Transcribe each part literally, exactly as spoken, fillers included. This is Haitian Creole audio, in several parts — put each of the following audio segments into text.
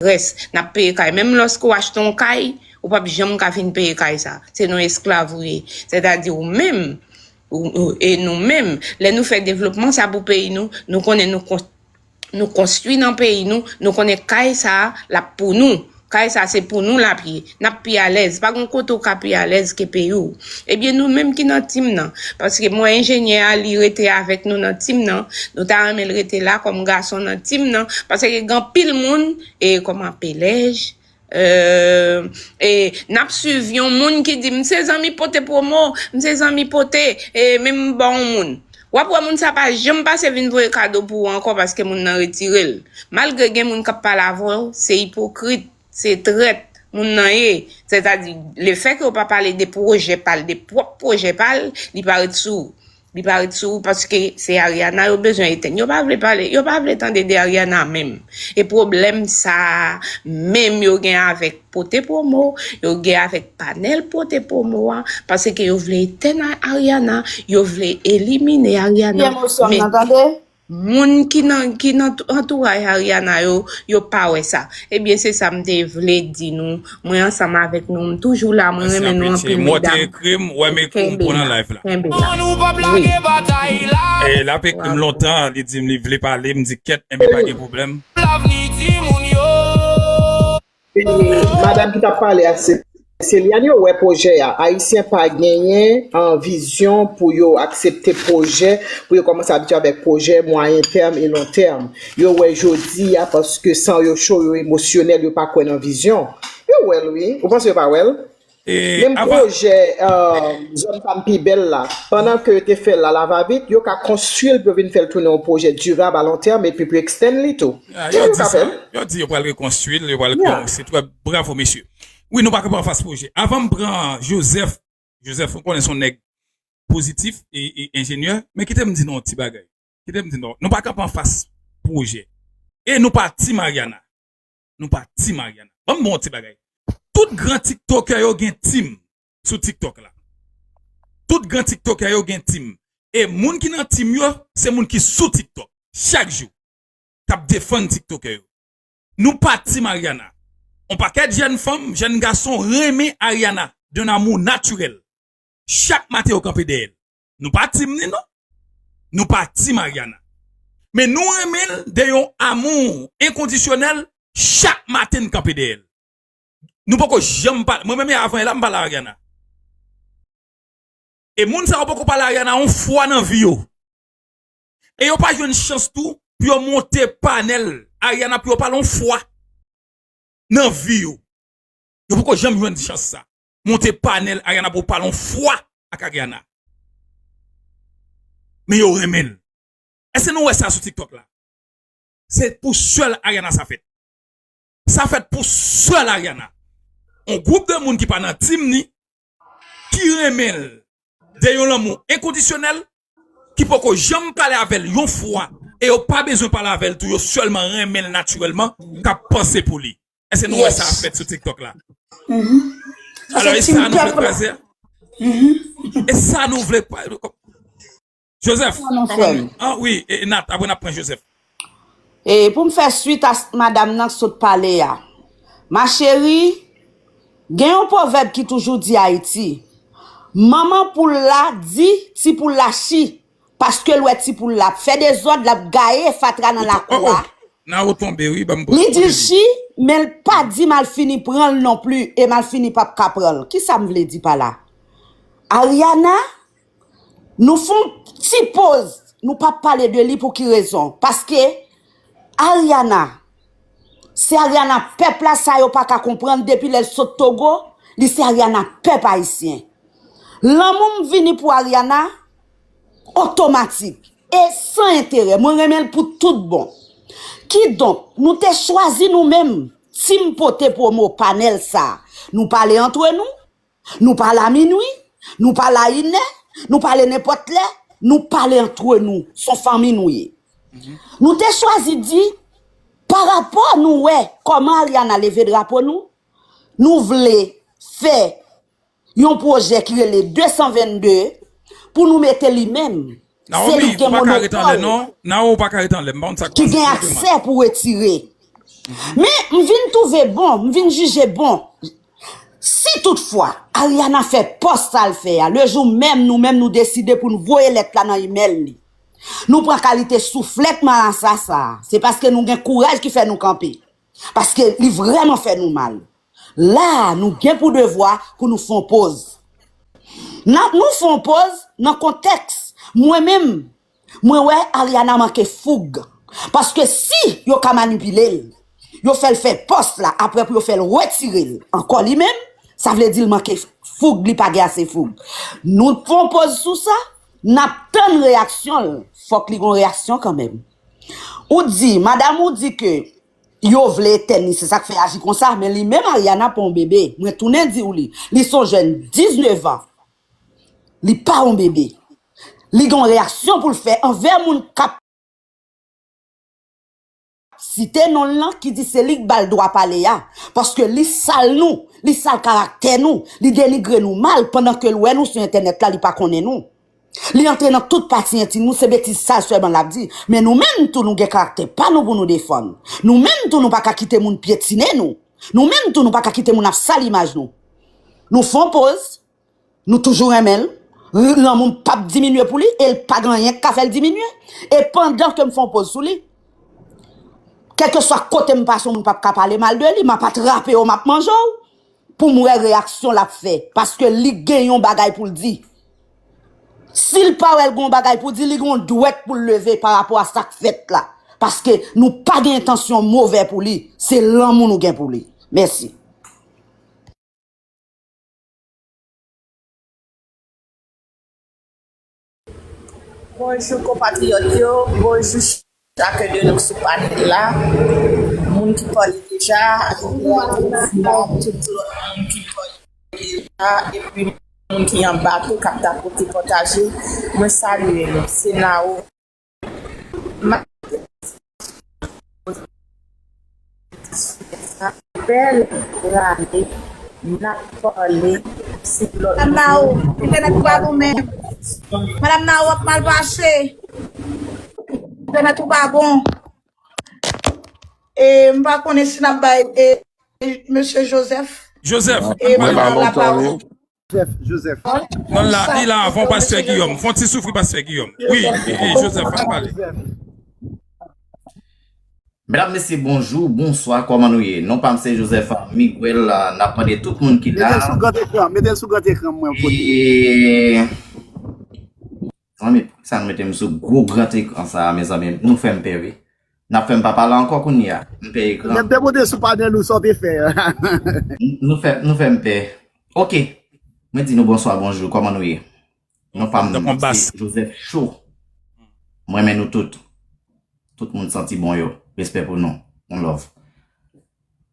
rès, n ap peye kay. Menm lòske w achte yon kay, ou p ap janm ka fin peye kay sa. Se nan esklav ou ye. Sètadi ou menm, ou, ou, e nou menm, lè nou fè devlopman sa pou peyi nou, nou konnen nou kon-, nou konstwi nan peyi nou, nou konnen kay sa a, l ap pou nou. Kay sa a, se pou nou l ap ye. N ap pi alèz. Pa gen kote w ka pi alèz ke peyi w. Ebyen, nou menm ki nan tim nan, paske mwen enjenyè a, li rete avèk nou nan tim nan, nou ta renmen l rete la kòm gason nan tim nan, paske gen anpil moun, e kòman Pelèj, e, e n ap swiv yon moun ki di, "M se zanmi Pote Pwomo, m se zanmi Pote, e men m ba yon moun." W ap wè moun sa pa janm pase vin voye kado pou ou ankò paske moun nan retire l. Malgre gen moun k ap pale avè w, se ipokrit, se trèt moun nan ye. Sètadi, lefètke yo pa pale de pwojè pa l, de pwòp pwojè pa l, li parèt sou ou. Li parèt sou ou paske se Ariana yo bezwen etenn. Yo pa vle pale, yo pa vle tande de Ariana menm. E pwoblèm sa a menm yo gen avèk Pote Pwomo, yo gen avèk panèl Pote Pwomo a, paske yo vle etenn a-, Ariana, yo vle elimine Ariana. Ki emosyon m nan, tande? Moun ki nan, ki nan tou-, antouraj Ariana yo, yo pa wè sa. Ebyen, se sa m te vle di nou. Mwen ansanm avèk nou, m toujou la, mwen renmen nou anpil, medam. Kenbe la, kenbe la. Wi. E l ap ekri m lontan, li di m li vle pale, m di kèt, enben pa gen pwoblèm. E madanm ki t ap pale a, se, se Liane, yo wè pwojè a. Ayisyen pa genyen, an, vizyon pou yo aksepte pwojè, pou yo kòmanse abitye avèk pwojè mwayen tèm e lon tèm. Yo wè jodi a, paske san yo cho, yo emosyonèl, yo pa kwè nan vizyon. Yo wè l, wi. Ou panse yo pa wè l? Menm pwojè, e, zòn pa m pi bèl la, pandan ke yo te fè l la, la va vit, yo ka konstwi l pou yo vin fè l tounen yon pwojè dirab a lon tèm epi pou yo extend li tou. Yo ka fè l. Yo di yo pral rekonstwi l, yo pral kòmanse. Bravo, mesye. Wi, nou pa kanpe anfas pwojè. Avan m pran Joseph, Joseph, ou konnen se yon nèg pozitif e, e enjenyè, men kite m di nou yon ti bagay. Kite m di nou, nou pa kanpe anfas pwojè. E nou pa Team Ariana. Nou pa Team Ariana. Ban m ba w yon ti bagay. Tout gran tiktokè yo gen team sou TikTok la. Tout gran tiktokè yo gen team. E moun ki nan team yo, se moun ki sou TikTok chak jou, k ap defann tiktokè yo. Nou pa Team Ariana. On pakèt jèn fanm, jèn gason renmen Ariana d'un amour naturel. Chak maten yo kanpe dèyè l. Nou pa team ni non. Nou pa Team Ariana. Men nou renmen l de yon amour enkondisyonèl, chak maten n kanpe dèyè l. Nou poko janm pale, mwen menm avan yè la m pale a Ariana. E moun sa yo poko pale a Ariana yon fwa nan vi yo. E yo pa jwenn chans tou pou yo monte panèl Ariana pou yo pale yon fwa nan vi yo. Yo poko janm jwenn chans sa. Monte panèl Ariana pou yo pale yon fwa ak Ariana. Men yo renmen l. Èske nou wè sa sou TikTok la? Se pou sèl Ariana sa fèt. Sa fèt pou sèl Ariana. On gwoup de moun ki pa nan team ni, ki renmen l de yon lanmou enkondisyonèl, ki poko janm pale avè l yon fwa, e yo pa bezwen pale avè l tou, yo sèlman renmen l natirèlman, k ap panse pou li. Èske nou wè sa ap fèt sou TikTok la? Alò, e sa nou vle kraze a? E sa nou vle pa-, Joseph, ah wi, e Nat, apre n ap pran Joseph. E pou m fè swit a s-, madanm nan k sot pale a. Ma chérie, gen yon pwovèb ki toujou di Ayiti, manman poul la di ti poul la chi, paske l wè ti poul la ap fè dezòd, l ap gaye fatra nan lakou a. Nan ou tonbe, wi, ban m pran. Li di l chi, men l pa di Malfini pran l non pli, e Malfini p ap ka pran l. Kisa m vle di pa la? Ariana, nou fè yon ti poz, nou p ap pale de li pou ki rezon? Paske Ariana, se Ariana pèp la, sa yo pa ka konprann, depi lè l sot Togo, li se Ariana pèp ayisyen. Lanmou m vini pou Ariana, otomatik e san enterè. Mwen renmen l pou tout bon. Kidonk, nou te chwazi nou menm, team Pote Pwomo panèl sa. Nou pale antre nou, nou pale a minwi, nou pale a inè, nou pale nenpòt lè, nou pale antre nou. Se yon fanmi nou ye. Nou te chwazi di, pa rapò nou wè kòman Ariana leve drapo nou, nou vle fè yon pwojè ki rele de san vennde pou nou mete li menm. Se li ki gen monopòl, ki gen aksè pou retire. Men, m vin twouve bon, m vin jije bon. Si toutfwa Ariana fè pòs sa l fè a, lejou menm nou menm nou deside pou n voye lèt la nan imèl li, nou pran kalite souflèt marasa sa a, se paske nou gen kouraj ki fè nou kanpe. Paske li vrèman fè nou mal. La a, nou gen pou devwa pou nou fè yon poz. Nan, nou fè yon poz nan kontèks, mwen menm, mwen wè Ariana manke foug. Paske si yo ka manipile l, yo fè l fè pòs la, apre pou yo fè l retire l ankò li menm, sa vle di l manke foug, li pa gen ase foug. Nou fè yon poz sou sa, n ap tann reyaksyon l. Fòk li gon reyaksyon kanmenm. Ou di, madanm ou di ke yo vle etèn li, se sa k fè aji konsa, men li menm Ariana pa yon bebe. Mwen tounen di w li, li se yon jèn diznèf an. Li pa yon bebe. Li gen yon reyaksyon pou l fè anvè moun k ap site non l lan, ki di se li k ba l dwa pale a. Paske li sal nou, li sal karaktè nou, li denigre nou mal pandan ke l wè nou sou entènèt la, li pa konnen nou. Li antre nan tout pati entim nou, se betiz sal sèlman l ap di. Men nou menm tou nou gen karaktè pa nou pou nou defann. Nou menm tou nou pa ka kite moun pyetine nou. Nou menm tou nou pa ka kite moun ap sal imaj nou. Nou fè yon poz, nou toujou renmen l. Lanmou m p ap diminye pou li e l pa gen anyen k ka fè l diminye. E pandan ke m fè yon poz sou li, kèlkeswa kote m pase yon moun p ap ka pale mal de li, m ap atrape w, m ap manje w. Pou m wè reyaksyon l ap fè, paske li gen yon bagay pou l di. Si l pa wè l gen yon bagay pou di, li gen yon dwèt pou l leve pa rapò a sa k fèt la. Paske nou pa gen entansyon movè pou li, se lanmou nou gen pou li. Mèsi. Bonjou konpatriyòt yo, bonjou chak de nou sou panèl la. Moun ki pale deja, tout lòt moun ki pale deja, epi moun ki anba tou k ap tapote pataje. Mwen salye nou. Se Nao. Bèl lane n ap pale sou lòt. Madanm Nao, entènèt ou pa bon menm. Madanm Nao ap mal pase. Entènèt ou pa bon. E m pa konnen si n ap bay e, e mesye Joseph. Joseph, e madanm lapawòl. Joseph, Joseph. Non, la, li la avan pastè Guillaume. Fon ti soufri pastè Guillaume. Wi, e, e, Joseph, ann pale. Medam, mesye, bonjou, bonswa, kòman nou ye? Non pa m se Joseph Miguel, n ap mande tout moun ki la. Mete l sou gran ekran, mete l sou gran ekran, mwen, pou li. E, zanmi, poukisa nou mete m sou gwo gran ekran sa a, mezanmi? Nou fè m pè, wi. N ap fè m pa pale ankò kounye a. M pè ekran. Lè m te monte sou panèl ou, sa w te fè? N-, nou fè, nou fè m pè. Ok. Mwen di nou bonswa, bonjou, kòman nou ye? Non pa m se Joseph Cho. Mwen renmen nou tout. Tout moun santi bon yo. Respè pou nou. One love.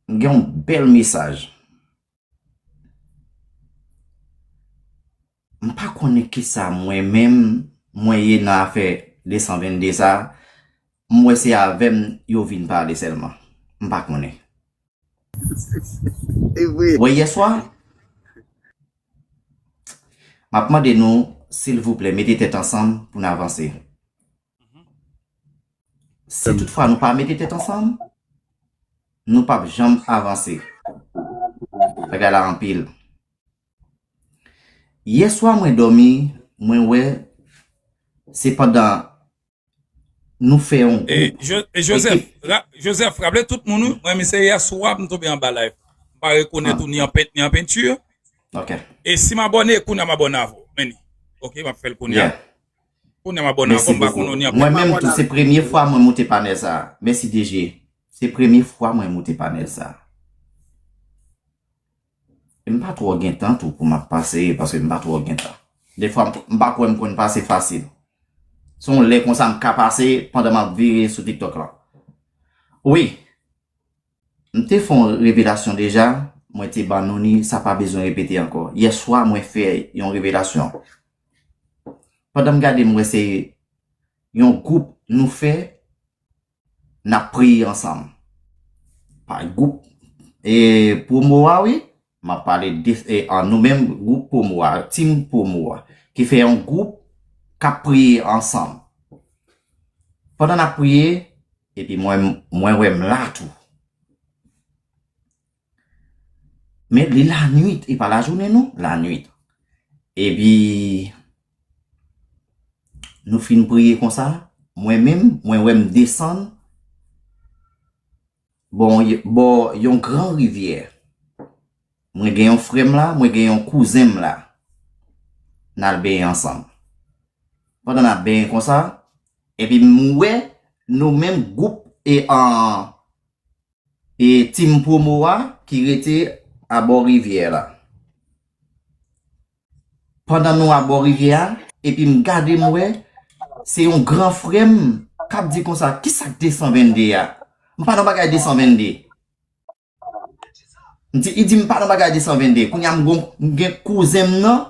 M gen yon bèl mesaj. M pa konnen kisa mwen menm mwen ye nan afè de san venn de sa. M wè se avè m yo vin pale sèlman. M pa konnen. E vre. Wè yèswa, m ap mande nou, silvouplè, mete tèt ansanm pou n avanse. Si toutfwa nou pa mete tèt ansanm, nou p ap janm avanse. Bagay la anpil. Yèswa mwen dòmi, mwen wè se pandan nou fè yon gwoup. E, Jo-, e Joseph, ra-, Joseph, raple tout moun, wi. Mwen, men se yèswa m tonbe anba live. M pa rekonèt ou ni an pent, ni an penti. Ok. E si m abòne, kounye a m abòne avè w. Men li. Ok, m ap fè l kounye a. Yeah. Kounye a m abòne avè w, m pa konn ou ni an pent. Mwen menm tou, se premye fwa mwen moute panèl sa a. Mèsi D J. Se premye fwa mwen moute panèl sa a. E m pa twò gen tan tou pou m ap pase, paske m pa twò gen tan. Defwa, m, m pa kwè m konn pase fasil. Se yon lè konsa m ka pase pandan m ap vire sou TikTok lan. Wi, m te fè yon revelasyon deja, mwen te ban nou ni, sa pa bezwen repete ankò. Yèswa, mwen fè yon revelasyon. Pandan m gade, m wè se yon gwoup nou fè, n ap priye ansanm. Pa gwoup, e, pwomo a, wi. M ap pale de, e, an nou menm, gwoup pwomo a, tim pwomo a, ki fè yon gwoup k ap priye ansanm. Pandan n ap priye, epi mwen, mwen wè m la tou. Men li lannuit, e pa lajounen non, lannuit. Epi, nou fin priye konsa, mwen menm, mwen wè m desann bò, bò yon gran rivyè. Mwen gen yon frè m la, mwen gen yon kouzen m la. N al benyen ansanm. Pandan n ap benyen konsa, epi m wè nou menm gwoup e an e team promo a ki rete abò rivyè la. Pandan nou abò rivyè a, epi m gade m wè, se yon gran frè m k ap di konsa, "Kisa k de san venn de a?" M pa nan bagay de san venn de. M di, li di m pa nan bagay de san venn de. Kounye a m gon, m gen kouzen m nan,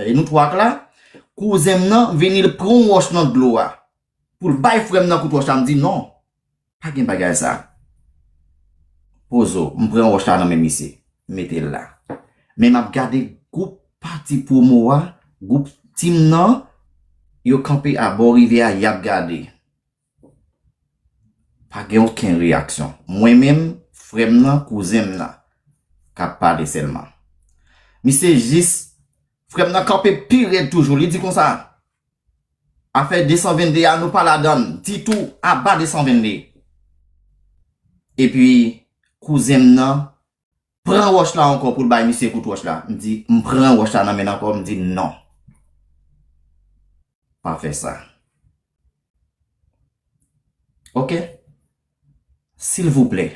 e nou twa k la, kouzen m nan vini l pran yon wòch nan dlo a. Pou l bay frè m nan kout wòch la, m di non. Pa gen bagay sa. Pozo, m pran wòch la nan men misye, m mete l la. Men m ap gade gwoup pati promo a, gwoup team nan, yo kanpe abò rivyè a, y ap gade. Pa gen okenn reyaksyon. Mwen menm, frè m nan, kouzen m nan, k ap pale sèlman. Misye jis, frè m nan kanpe pi rèd toujou, li di konsa, "Afè de san venn de a, nou pa ladann ditou, aba de san venn de." Epi, kouzen m nan pran wòch la ankò pou l bay misye kout wòch la. M di, m pran wòch la nan men l ankò, m di, "Non. Pa fè sa." Oke? Silvouplè,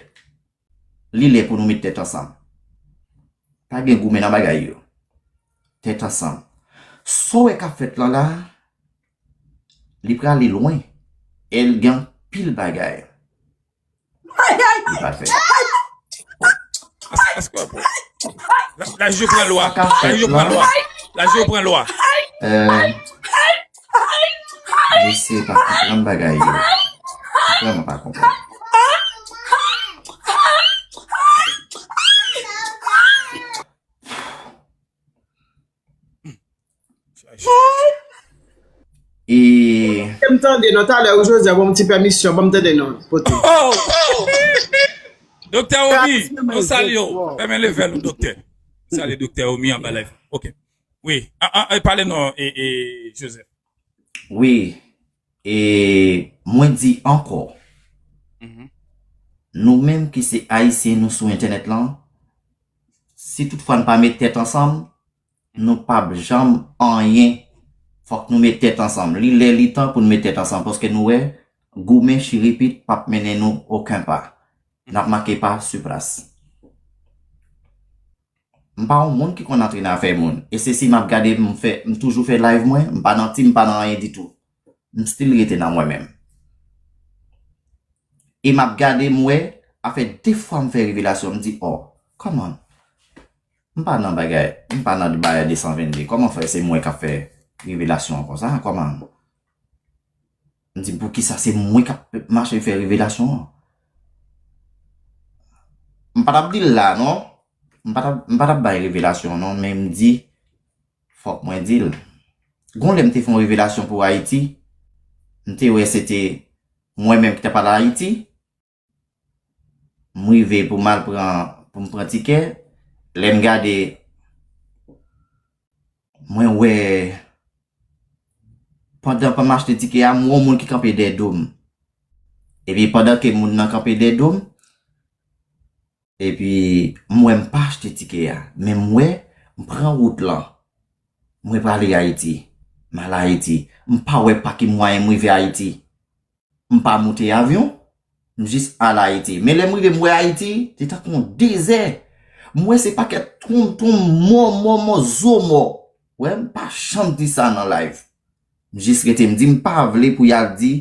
li lè pou nou met tèt ansanm. Pa gen goumen nan bagay yo. Tèt ansanm. Sa w wè k ap fèt lan la, li prale lwen. E l gen anpil bagay. Li pral fè. Èske, èske w ap wè? La, laj yo pran lwa. Laj yo pran lwa. Laj yo pran lwa. Euh, mesye pa konprann bagay yo. Vrèman pa konprann. E m tande non, talè ou Joseph, ban m ti pèmisyon, ban m tande non, pote. Oh! Doktè Omi, nou salye w. Fèmen level ou, doktè. Salye doktè Omi anba live. Ok. Wi. An, an, an, pale non, e, e, Joseph. Wi. E mwen di ankò, nou menm ki se Ayisyen, nou sou entènèt lan, si toutfwa n pa met tèt ansanm, nou p ap janm anyen. Fòk nou met tèt ansanm. Li lè, li tan pou n met tèt ansanm, paske nou wè, goumen chirepit p ap mennen nou okenn pa. N ap make pa sou plas. M pa yon moun ki konn antre nan afè moun. E se si m ap gade, m fè, m toujou fè live mwen, m pa nan team, m pa nan anyen ditou. M still rete nan mwen menm. E m ap gade, m wè, afè de fwa m fè revelasyon, m di, oh, kòman? M pa nan bagay, m pa nan bagay de san venn de. Kòman fè se mwen k ap fè revelasyon an konsa? Kòman? M di, poukisa se mwen k ap mache fè revelasyon an? M pa t ap di l la, non. M pa t ap, m pa t ap bay revelasyon, non, men m di, fòk mwen di l. Gon lè m te fè yon revelasyon pou Ayiti, m te wè se te mwen menm ki t ap al Ayiti. M rive pou m al pran, pou m pran tikè. Lè m gade, mwen wè, pandan m achte tikè a, m wè yon moun ki kanpe dèyè do m. Epi pandan ke moun nan kanpe dèyè do m, epi m wè m pa achte tikè a, men m wè m pran wout lan. Mwen prale Ayiti. M al Ayiti. M pa wè pa ki mwayen m rive Ayiti. M pa moute avyon, m jis al Ayiti. Men lè m rive, m wè Ayiti, se tankou yon dezè. M wè se pakèt twonm twonm, mò mò mò, zo mò. Wè, m pa janm di sa nan live. M jis rete, m di m pa vle pou y al di,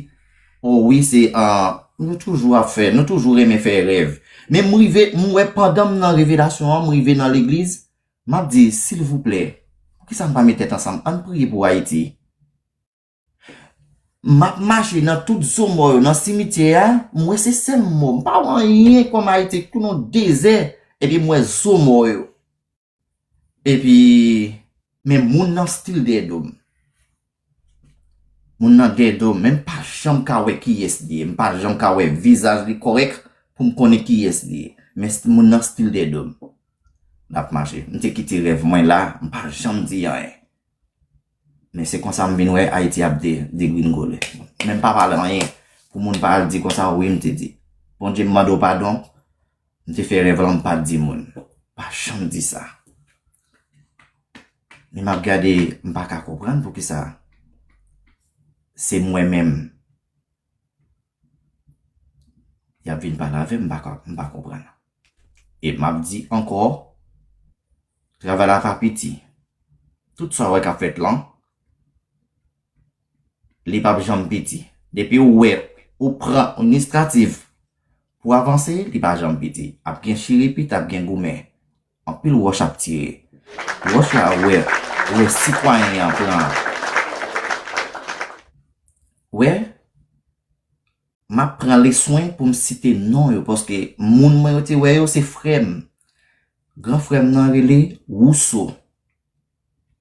o wi, se, ah, nou toujou ap fè, nou toujou renmen fè rèv. Men m rive, m wè pandan m nan revelasyon an, m rive nan legliz, m ap di, silvouplè, poukisa n pa met tèt ansanm? Ann priye pou Ayiti. M ap mache nan tout zo mò yo, nan simityè a, m wè se sèl mò. M pa wè anyen kòm Ayiti, tout yon dezè, epi m wè zo mò yo. Epi, men moun nan still dèyè do m. Moun nan dèyè do m, men m pa janm ka wè kiyès li ye. M pa janm ka wè vizaj li kòrèk pou m konnen kiyès li ye. Men st-, moun nan still dèyè do m. n ap mache. M te kite rèv mwen la, m pa janm di anyen. Men se konsa m vin wè Ayiti ap de, degringole. Men m pa pale anyen pou moun pa al di konsa, wi, m te di. Bondye, m mande w padon, m te fè rèv lan, m pa t di moun. Pa janm di sa. Men m ap gade, m pa ka konprann poukisa se mwen menm y ap vin pale avè m, m pa ka, m pa konprann. E m ap di ankò, travay la pa piti. Tout sa w wè k ap fèt lan, li p ap janm piti. Depi w wè ou pran inisyativ pou avanse, li pa janm piti. Ap gen chirepit, ap gen goumen. Anpil wòch ap tire. Wòch la, ou wè, ou wè sitwayen an pran. Ou wè, m ap pran leswen pou m site non yo, paske moun mwen yo te wè yo, se frè m. Gran frè m nan rele Wouso.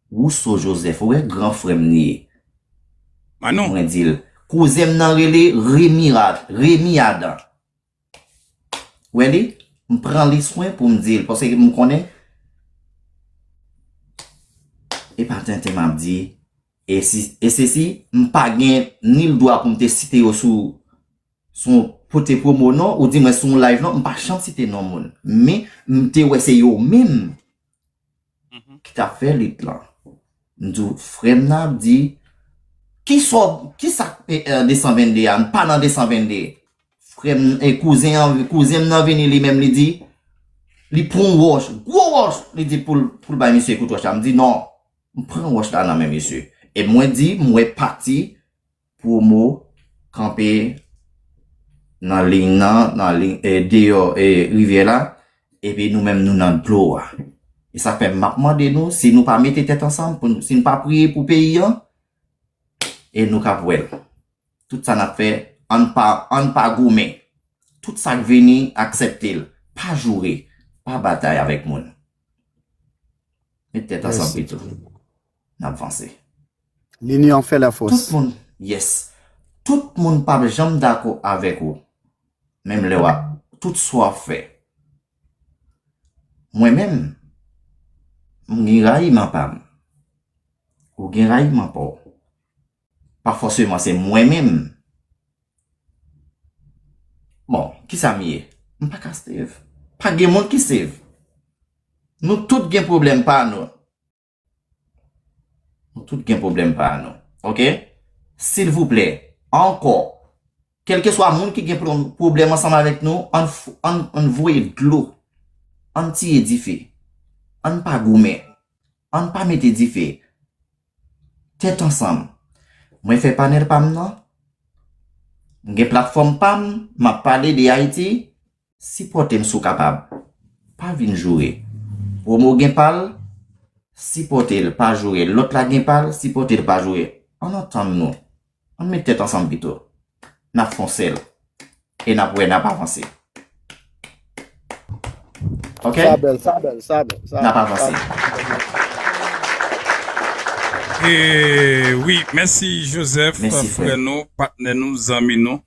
Wouso Joseph, ou wè, gran frè m li ye. Manon. Mwen di l, kouzen m nan rele Remi Ra-, Remi Adan. Ou wè li? M pran li swen pou m di l, paske m konnen e pa tenten m ap di, e si, e se si, m pa gen ni l dwa pou m te site yo sou, sou pote pwomo non, ou di mwen sou yon live non, m pa janm site non moun. Men, m te wè se yo menm ki t ap fè lit lan. M di w, frè m nan ap di, ki sa, ki sa k, eh, de san vennde a? M pa nan de san vennde. Frè m, eh, kouzen an, kouzen m nan vini li menm, li di, li pran yon wòch, gwo wòch, li di pou l, pou l bay misye kout wòch la. M di, non, m pran wòch la nan men misye. E mwen di, m wè pati pwomo kanpe nan liy nan, nan liy, eh, deyò, eh, rivyè la, epi nou menm nou nan dlo a. E sa fè m ap mande nou, si nou pa mete tèt ansanm, pou nou, si nou pa priye pou peyi an, e nou k ap wè l. Tout sa n ap fè, ann pa, ann pa goumen. Tout sa k vini, aksepte l. Pa joure, pa batay avèk moun. Met tèt ansanm pito. N ap vanse. L'union fait la force. Tout moun, yes. Tout moun p ap janm dakò avèk ou. Menm lè w ap, tout sa w ap fè. Mwen menm, m gen rayiman pa m. Ou gen rayiman pa w. Pa fòseman se mwen menm. Bon, kisa m ye? M pa ka save. Pa gen moun ki save. Nou tout gen pwoblèm pa nou. Nou tout gen pwoblèm pa nou. Oke? Silvouplè, ankò, kèlkeswa moun ki gen pwoblèm ansanm avèk nou, ann, ann, ann voye dlo. Ann tiye dife. Ann pa goumen. Ann pa mete dife. Tèt ansanm. Mwen fè panèl pa m nan. M gen platfòm pa m, m ap pale de Ayiti. Sipòte m si w kapab. Pa vin joure. Pwomo gen pa l, sipòte l, pa joure. Lòt la gen pa l, sipòte l, pa joure. Ann antann nou. Ann met tèt ansanm pito. N ap fè yon sèl. E n ap wè n ap avanse. Oke? Sa bèl, sa bèl, sa bèl, sa bèl. N ap avanse. E wi, mèsi Joseph, frè nou, patnè nou, zanmi nou.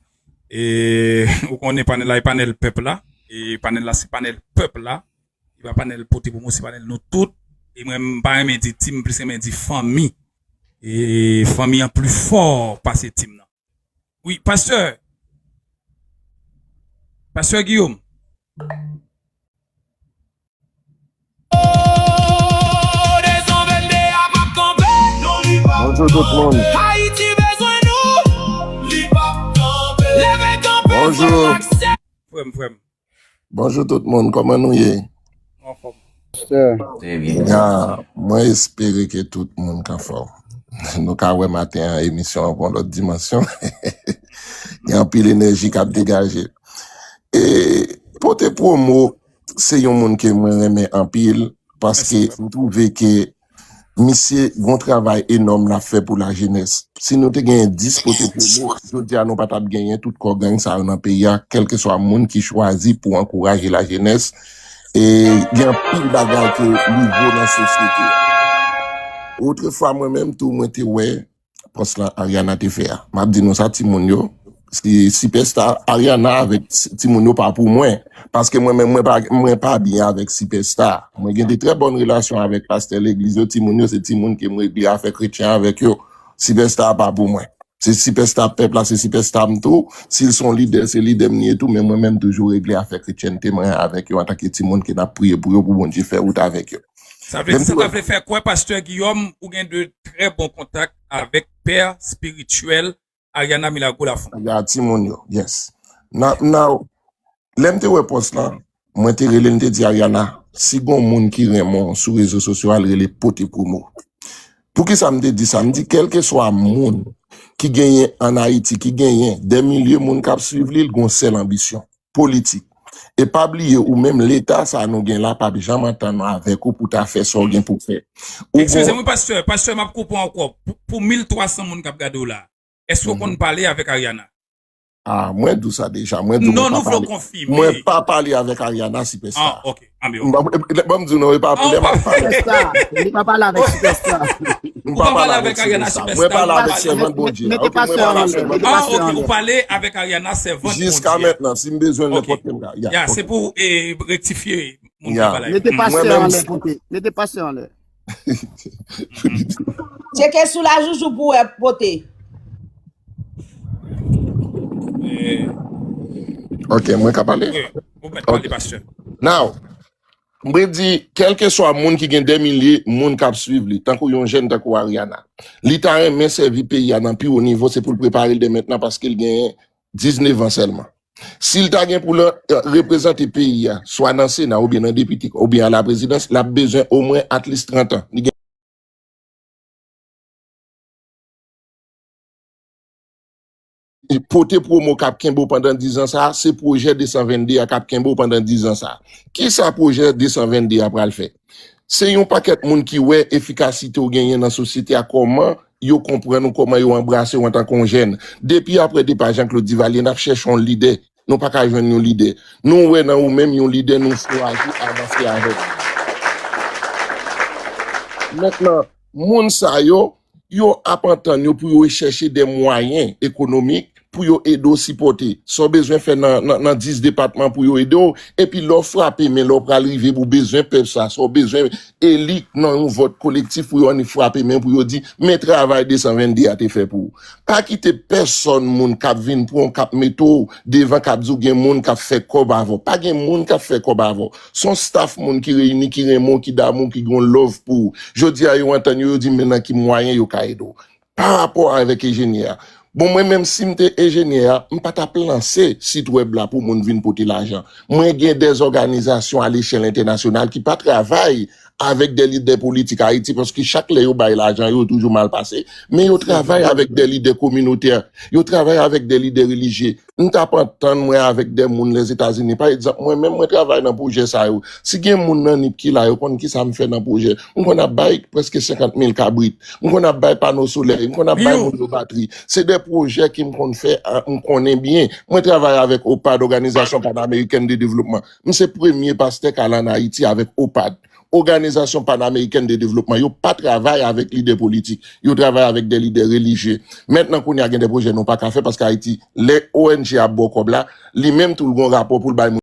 E ou konnen panèl la, e panèl pèp la. E panèl la, se panèl pèp la. E pa panèl pote pou mwen, se panèl nou tout. E mwen, m pa renmen di tim, m plis renmen di fanmi. E fanmi an pli fò pase tim nan. Wi, pastè. Pastè Guillaume. Bonjou tout moun. Bonjou. Frè m, frè m. Bonjou tout moun, kòman nou ye? Anfòm. Trè byen. Ya, mwen espere ke tout moun ka fòm. Nou ka wè maten an emisyon an pran lòt dimansyon. Gen anpil enèji k ap degaje. E pote pwomo, se yon moun ke mwen renmen anpil, paske m twouve ke misye gon travay enòm l ap fè pou lajenès. Si nou te genyen dis pote pwomo, jodi a nou pa t ap genyen tout kò gang sa yo nan peyi a, kèlkeswa moun ki chwazi pou ankouraje lajenès. E gen anpil bagay ke li vo nan sosyete a. Otrefwa mwen menm tou mwen te wè pòs lan Ariana te fè a. M ap di nou sa timoun yo, Si, sipèsta Ariana avèk s- timoun yo pa pou mwen. Paske mwen menm, mwen pa, mwen pa byen avèk sipèsta. Mwen gen de trè bòn relasyon avèk pastè legliz yo. Timoun yo, se timoun ke mwen regle afè kretyen avèk yo. Sipèsta pa pou mwen. Se sipèsta pèp la, se sipèsta m tou. Si l se yon lidè, se lidè m li ye tou, men mwen menm toujou regle afè kretyènte mwen avèk yo antanke timoun ke n ap priye pou yo, pou Bondye fè wout avèk yo. Sa vle di, sa ta vle fè kwè, pastè Guillaume, ou gen de trè bon kontak avèk pè espirityèl Ariana Milagro Lafont. Ya, timoun yo, yes. Now, now, lè m te wè pòs lan, mwen te rele l, m te di Ariana, si gon moun ki renmen w sou rezo sosyo, al rele pote pwomo. Poukisa m te di sa? M di, kèlkeswa moun ki genyen ann Ayiti, ki genyen dè milye moun k ap swiv li, l gon sèl anbisyon, politik. E pa bliye, ou menm leta sa a nou gen la, p ap janm antann avèk ou pou ta fè sa w gen pou fè. Ou Excusez-moi, pastè, pastè, m ap koupe w ankò. Pou, pou mil twa san moun k ap gade w la, èske w konn pale avèk Ariana? Ah, mwen di w sa deja, mwen di w Non, mwen nou pa vle pale. Konfime. Mwen pa pale avèk Ariana, sipèsta. Ah, ok. Ah, men ok. Ban m di w non, e pa, lè m ap pale. Sipèsta, li pa pale avèk sipèsta. M pa pale avèk Ariana sipèsta. Mwen pale avèk sèvant Bondye. Mete pastè an lè, mete pastè an lè. Ah, ok, ou pale avèk Ariana sèvant Bondye. Jiska mentnan, si m bezwen nenpòt kel ka. Ya, se pou, eh, rektifye moun ki pale. Mete pastè an lè, pote. Mete pastè an lè. Tcheke sou la joujou pou wè pote. Eh, Ok, mwen ka pale? Wi, ou mèt pale, pastè. Now, mwen di, kèlkeswa moun ki gen dè milye moun k ap swiv li, tankou yon jèn tankou Ariana, li ta renmen sèvi peyi a nan pi wo nivo, se pou l prepare l dè mentnan paske l gen diznèf an sèlman. Si l ta gen pou l, eh, reprezante peyi a, swa nan Sena, oubyen nan depite, oubyen a la prezidans, l ap bezwen omwen at least trant an. Li gen pote pwomo k ap kenbe w pandan diz an sa a, se pwojè de san vennde a k ap kenbe w pandan diz an sa a. Kisa pwojè de san vennde a pral fè? Se yon pakèt moun ki wè efikasite w genyen nan sosyete a, kòman yo konprann ou, kòman yo anbrase w antanke yon jèn. Depi apre depa Jean Claude Duvalier, n ap chèche yon lidè. Nou pa ka jwenn yon lidè. Nou wè nan ou menm yon lidè nou chwazi avanse avèk. Mentnan, moun sa yo, yo ap antann yo pou yo chèche de mwayen ekonomik pou yo ede w sipòte. Sa w bezwen fè nan, nan, nan dis depatman pou yo ede w. Epi lè w frape men, lè w pral rive pou bezwen pèp sa, sa w bezwen eli nan yon vòt kolektif pou yo annik frape men pou yo di, men travay de san vennde a te fè pou ou. Pa kite pèsòn moun k ap vin pran w, k ap mete w devan, k ap di w gen moun k ap fè kòb avè w. Pa gen moun k ap fè kòb avè w. Se yon staff moun ki reyini, ki renmen w, ki damou, ki gen yon love pou ou. Jodi a, yo antann yo, yo di, men nan ki mwayen yo ka ede w. Pa rapò avèk enjenyè a. Bon, mwen menm, si m te enjenyè a, m pa t ap lanse sit wèb la pou moun vin pote lajan. Mwen gen dè òganizasyon a lechèl entènasyonal ki pa travay avèk dè lidè politik Ayiti, paske chak lè yo bay lajan, yo toujou mal pase. Men yo travay avèk dè lidè kominotè, yo travay avèk dè lidè relijye. M t ap antann mwen avèk dè moun Lèzetazini. Pa egzanp, mwen menm, mwen travay nan pwojè sa yo. Si gen moun nan nip ki la, yo konn kisa m fè nan pwojè. M konn ap bay prèske senkant mil kabrit. M konn ap bay pano solèy. M konn ap bay moun yo batri. Se de pwojè ke m konn fè, a, m konnen byen. Mwen travay avèk OPAD, Òganizasyon Panamerikèn de Devlopman. M se premye pastè k al ann Ayiti avèk OPAD, Òganizasyon Panamerikèn de Devlopman. Yo pa travay avèk lidè politik. Yo travay avèk de lidè relijye. Mentnan, kounye a, gen de pwojè nou pa ka fè paske Ayiti, lè O N G ap ba w kòb la, li menm tou l gon rapò pou l bay moun.